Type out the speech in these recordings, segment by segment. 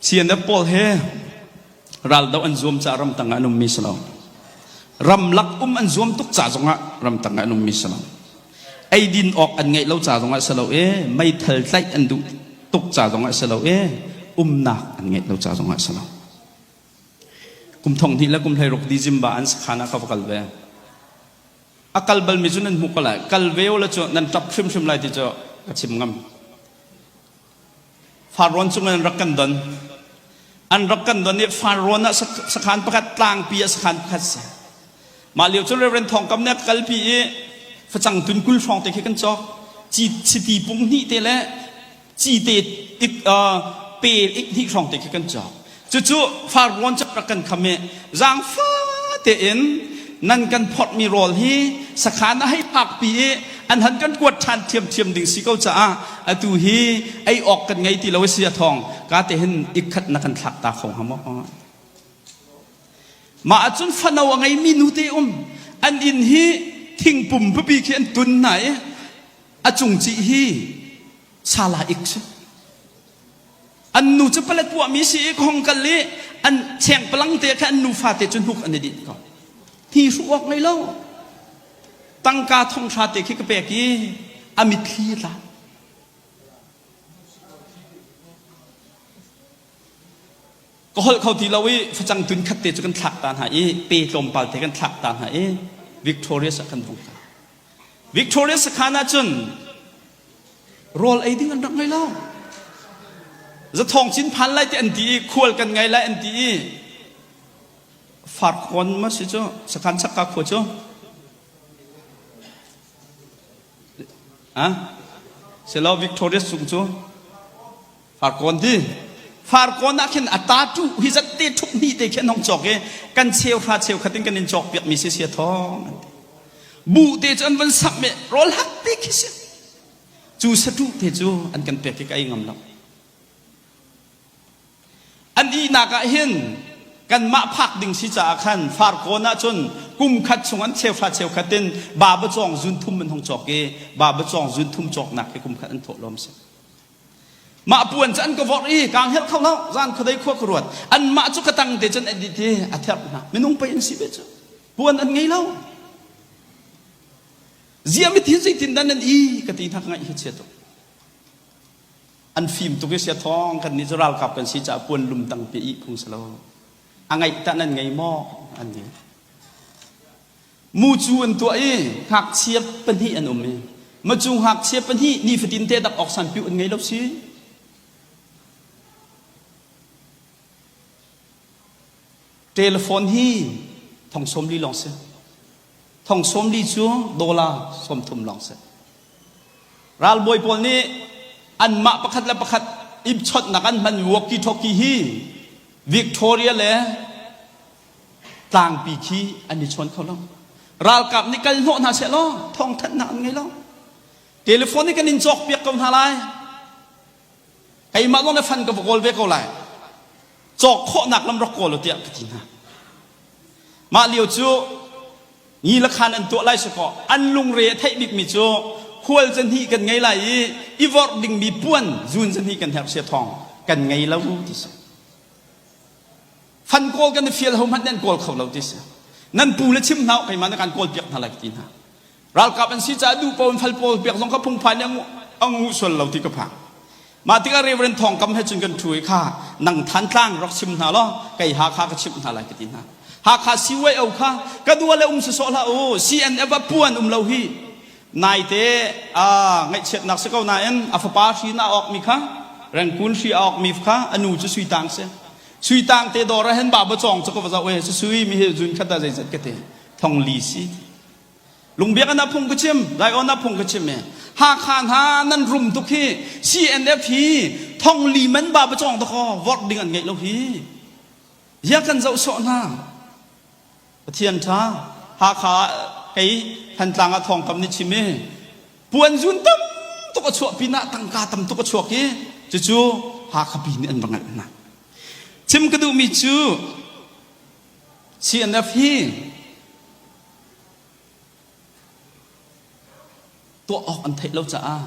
CNF pawl he raldoh an zuam caah ramtang ah an ummi si lo. Ramlak um an zuam tuk ca zongah ramtang ah an ummi si lo. Eidin awk an ngeih lo ca zongah si lo i meithal tlaih an duh tuk ca zongah si lo i umnak an ngeih lo ca zongah si lo. Kum thong hnih le kum 16 December an sakhan ah ka va kal ve. A kal balmi cu nan hmuh ko lai. Kal ve u la cu nan ṭap hrimhrim lai ti cu ka chim ngam. Farrawn cung in an rak kan don. An rak kan don i Farrawn ah sakhan pakhat tlangpi ah sakhan pakhat si. Mah lio cu Reverend Thawng Kam nih a kalpi i facang tun kul hrawng te khi kan cawk. Chiti pung hnih te le cite ik pe ik hnih hrawng te khi kan cawk. Cucu farrawn cu rak kan kham i zaangfa tein nan kan phorhmi rawl hi sakhan a hei phakpi i an han kan kuat ṭhan ṭhiamṭhiam ding si ko caah atu hi ei awk kan ngei ti lo a si a thawng ka te hin ikkhat na kan thlak ta kho hnga maw? Mah ahcun fano a ngeimi nu te um an inn hi thingpum pipi khi an tun hna i a cungcih hi sala ik si. An nu cu palet puahmi si i ka hong kal i an chengpalang te kha an nufa te cu hnuk an i dinh ko. Hi hruh awk ngei lo. Tangka thong hra te khi ka pek i a mitthli a tla. Ka holh kho ti lo i facang tun khat te cu kan thlak ta hna i pe tlawmpal te kan thlak ta hna i Victorious ah kan vung kal. Victoria sakhan ah cun rawl ei ding an rak ngei lo. Zathawng cin phan lai ti an ti i khual kan ngei lai an ti i farkawn ma si cu sakhan chakka khua cu ah silo Victoria sung cu Farkawn ti Farkawn ah khin a tatu hi zat te thup hnih te khi an hong cawk i kan cheu hra cheu khat in kan in cawk piak mi si sia thawng an ti bu te cu an van sak me rawl hak te khi si cu satu te cu an kan pek i ka ei ngam lo an ihnak ah hin kanmah phak ding si caah khan Farkawn ah cun kum khat chung an cheu hra cheu khat in baba cawng zun thum an hong cawk i baba cawng zun thum cawknak hi kum khat an thawh lawm si Mah puan cu an ka vorh i kaa hngelh kho lo. Zan khuadei khua ka ruat. Anmah cu ka tang te cun an dit i a therh hna. Minung pei an si ve cu. Puan an ngei lo. Zia mithi zeitin dah nan i ka ti hna ka ngaih hi chia tuk. An fim tuk i sia thawng kan nih cu ralkap kan si caah puan lum tang pi i phung si lo. A ngaih tah nan ngei maw? An ti. Mucu an tuah i ngakchia pahnih an um i macu ngakchia pahnih nifatin te dak awk sanpiu an ngei lo si. Telephone hi thong 40 lawng si. Thong 40 cu dollar 30 lawng si. Ralbawi pawl nih anmah pakhat le pakhat i chawnhnak an hman walkie talkie hi Victoria le tlangpi khi an i chawn kho lo. Ralkap nih kal hnawh hna seh law thawngthanhnak an ngei lo. Telephone nih kan in cawk piak ko hna lai. Keimah zong le fan ka va kawl ve ko lai. Cawk khawhnak lam rak kawl u tiah ka ti hna. Mah lio cu ni le khan an tuah lai si kaw an lungre a theih bikmi cu khual zahnih kan ngei lai i i vorh dingmi puan zun zahnih kan herh sia thawng kan ngei lo ti si. Fan kawl kan i fial ho hmanh nan kawl kho lo ti si. Nan pu le chim hna keimah na kan kawl piak hna lai ka ti hna. Ralkap an si caah duh paoh in fal pawl piak zong kha phungphai nih a ngu sual lo ti ka phang. Mah tikah Reverend Thawng Kam he cun kan ṭhu i kha nang Thantlang rak chim hna law kei Hakha ka chimh hna lai ka ti hna. Hakha CYO kha ka dua le um sawsawh hlah u CNF ah puan um lo hi naite a ngaihchiatnak si ko nain a fapa hri na awkmi kha Rengkun hri a awkmi kha a nu cu Sui Tang si. Sui Tang te dawr ah hin baba cawng cu ka va zoh e sui mi hi zun khat ah zeizat ka ti thong li si. Lungbiak an phung ka chim, Zion ah phung ka chim e. Hakha hna nan rum tuk hi CNF hi thong li man baba cawng to ko vorh ding an ngeih lo hi. Zia kan zoh sawh hna. Pathian ṭha Hakha kei Thantlang ah thawngkam nih chim i puan zun tam tuk a chuah pinah tangka tam tuk a chuak i cucu Hakha pi nih an va ngalh hna. Chim ka duhmi cu CNF hi tuah awk an theih lo caah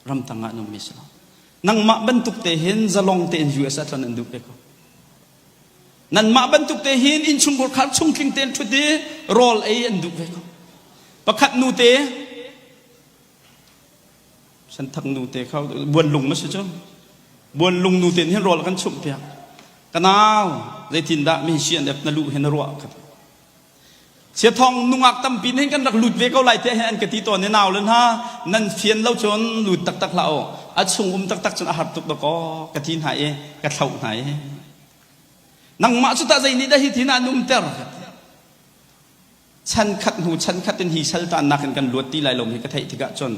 ramtang ah an ummi si lo. Nangmah bantuk te hin zalong tein US ah tlon an duh ve ko. Nanmah bantuk te hin innchungkhur khar chungtling tein ṭhut i rawl ei an duh ve ko. Pakhat nu te Senthak nu te kha buanlung ma si cu buanlung nu te hin rawl kan chumh piak. Ka nau zeitindah mi CNF na luh hin na ruah ka ti. Siathong nungak tampi nih kan rak lut ve ko lai tiah hin an ka ti tawn i nau le hna nan fian lo cun lut taktak hlah u a chung um taktak cun a har tuk dakaw ka ti hna i ka thloh hna i nangmah cu tah zei nih dah hi tin an umter chan khat hnu chan khat in hi sal tannak in kan luat ti lai lo hi ka theih tikah cun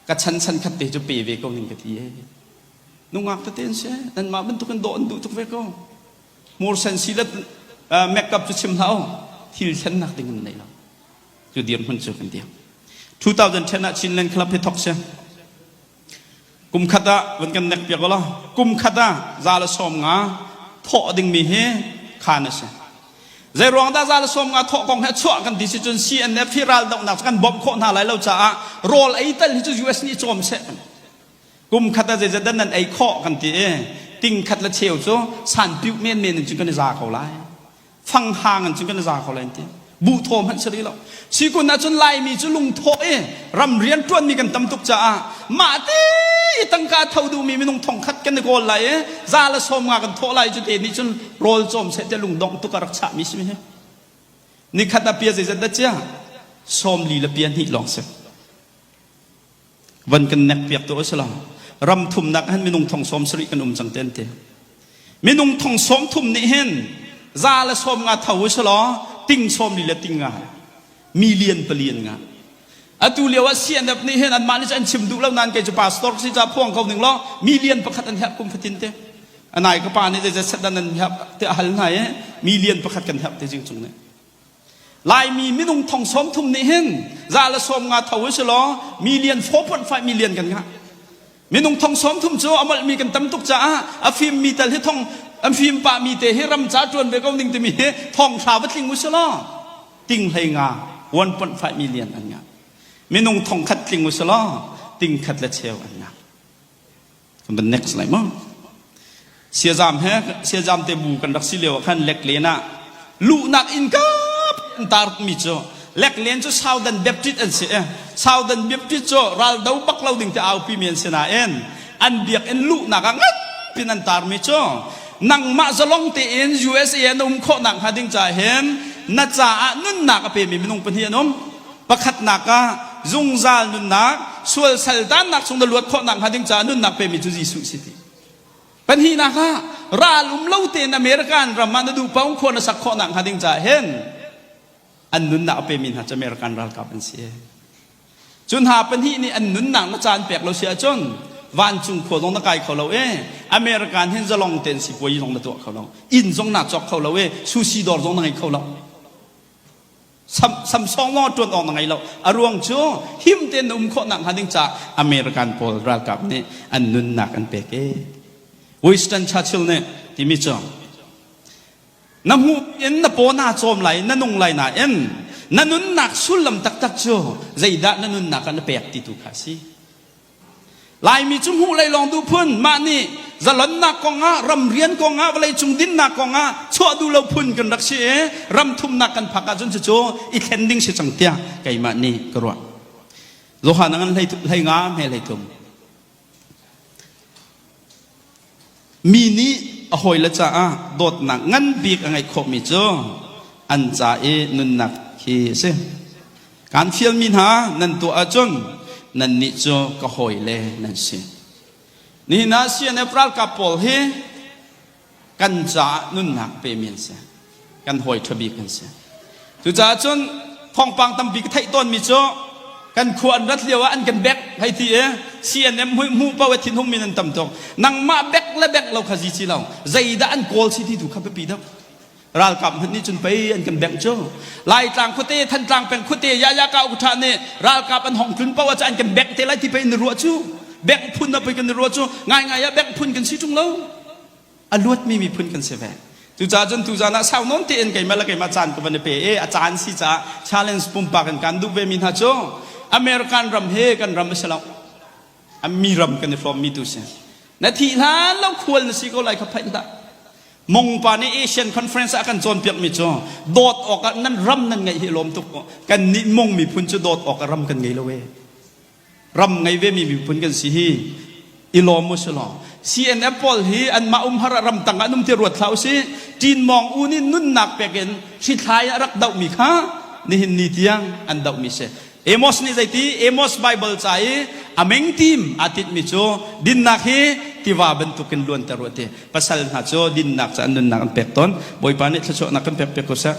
ka chan chan khat te cu pe ve ko ning ka ti e nungak tete an si nanmah bantukin dawh an duh tuk ve ko Hmursen si le makeup cu chim hlah u thil thlennak ding an nei lo cu dirhmun cu kan dir 2010 ah Chinland Club hi thok si kum khat ah van kan nek piak law kum khat ah za le sawm nga thawh dingmi hi khan a si zei ruang dah za le sawm nga thawh kong he chuah kan ti si cun CNF hi ral dohnak kan bawmh khawh hna lai lo caah rawl ei tal hi cu US nih cawm seh Kum khat ah zeizat dah nan ei khawh kan ti i ting khat le cheu cu sanpiuh menmen in cun kan i za ko lai. Fanghang in cun kan i za ko lai an ti. Buh thaw hmanh si rih lo. Sikun ahcun Laimi cu lungthawh i ram rian ṭuanmi kan tam tuk caah mah ti i tangka tho duhmi minung thong khat kan i kawl lai i za le sawm nga kan thawh lai cu te nih cun rawl cawm seh tiah lungdongh tuk a rak chahmi si hi. Nikhat ah pia zeizat dah cia? Sawm li le pia hnih lawng si. Van kan nek piak tu a si lo. Ram thumnak hin minung thong sawm sarih kan um cang te an ti. Minung thong sawm thum nih hin za le sawm nga tho u si law ting sawm li le ting nga million pali an ngah. Atu lio ah CNF nih hin anmah nih an chim duh lo nain kei cu pastor si ca phuang ko ning law million pakhat an herh kum fatin te. Anai ka pa nih zeizat set dan an herh te a hal hna i million pakhat kan herh te jing cung nih. Laimi minung thong sawm thum nih hin za le sawm nga tho u si law million 4.5 million kan ngah. Minung thong sawm thum cu a molhmi kan tam tuk caah a fimmi tal hi thong an fim pahmi te hi ram ca ṭuan ve ko ning timi hi thong hra va tling u si law ting hlei nga 1.5 million an ngah. Minung thong khat tling u si law ting khat le cheu an ngah. Kan van next lai maw? Siazam he siazam te bu kan rak si lio ah khan leklen ah luhnak inn kap an tar mi cu leklen cu Southern Baptist an si i Southern Baptist cu raldo bak lo ding te aupi mi an si nain an biakinn luhnak ah ngan pin an tar mi cu nangmah zalong tein USA na um khawh nak hnga ding ca hin na caah nunnak a pe mi minung pahnih an um Pakhatnak ah zungzal nunnak, sual saltannak chung na luat khawhnak hnga ding caah nunnak pemi cu Jesuh si ti. Pahnihnak ah ral um lo tein American ram ah na duh paoh khua na sak khawhnak hnga ding caah hin an nunnak a pemi hna cu American ralkap an si. Cu hna pahnih nih an nunnak na caan pek lo si ahcun vancung khua zong na kai kho lo i American hin zalong tein sipuayi zong na tuah kho lo inn zong na cawk kho lo i sushi dawr zong na ngei kho lo Samsung lawng ṭuan awk na ngei lo. A ruang cu him tein na um khawh nak hnga ding caah American pawl ralkap nih an nunnak an pek i Winston Churchill nih timi cu na hmuh in na paw naa cawm lai na nung lai nain na nunnak sullam taktak cu zeidah na nunnak ah na pek ti tu kha a si. Laimi cu hmuh lei lawng duh phun, mah nih zalonnak kongah, ramrian kongah, vawleicung dinnak kongah chuah duh lo phun kan rak si i ram thumnak kan phak ahcun cucu i thlen ding si cang tiah keimah nih ka ruah. Johan a ngan hlei nga hme hlei thum. Mi nih a hawile caah dawtnak ngan bik a ngeih khawhmi cu an ca i nunnak hi a si. Kaan fialmi hna nan tuah ahcun nannih cu ka hawile nan si. Nihin ah CNF ralkap pawl hi kan caah nunnak pemi an si. Kan hawi ṭha bik an si. Cucaah cun thawngpang tampi ka theih tawnmi cu kan khua an rat lio ah an kan bek hei ti i CNM hmuh paoh i thinhungmi nan tam tuk. Nangmah bek le bek lo kha zi ci lo. Zeidah an kawl si ti tu kha biapi deuh. Ralkap hmanh nih cun pei an kan bengh cu. Laitlang khuate, Thantlang peng khuate, Yaya ka ukṭha nih ralkap an hong tlun paoh ah an kan bengh te lai ti pei in ruah cu. Bengh phun ah pei kan i ruah cu. Ngaingai ah bengh phun kan si ṭung lo. A luatmi miphun kan si ve. Cucaah cun tuzan ah sau nawn tein keimah le keimah caan ka van i pe i a caan si caah challenge pumpak in kan duh vemi hna cu American ram hi kan ram a si lo. A mi ram kan i hrawmmi tu si. Na thih hlan lo khual na si ko lai kha phaih hlah. Mongpa nih Asian Conference ah kan cawnpiakmi cu dawt awkah nan ram nan ngeih hi lawm tuk kan nih Mong miphun cu dawt awkah ram kan ngei lo e. Ram ngei ve mi miphun kan si hi i lawm u si law CNF pawl hi anmah umhar ah ramtang ah an um ti ruat hlah usih. Ṭin Mawng U nih nunnak pek in hrithlai ah rak dohmi kha nihin ni tiang an dohmi si. Amos nih zeiti Amos Bible ca i a meng tim aa tinhmi cu dinnak hi tiva bantukin luanter u ti. Pasal hna cu dinnak ca an nunnak an pek tawn. Bawipa nih thluachuahnak kan pek piak ko seh.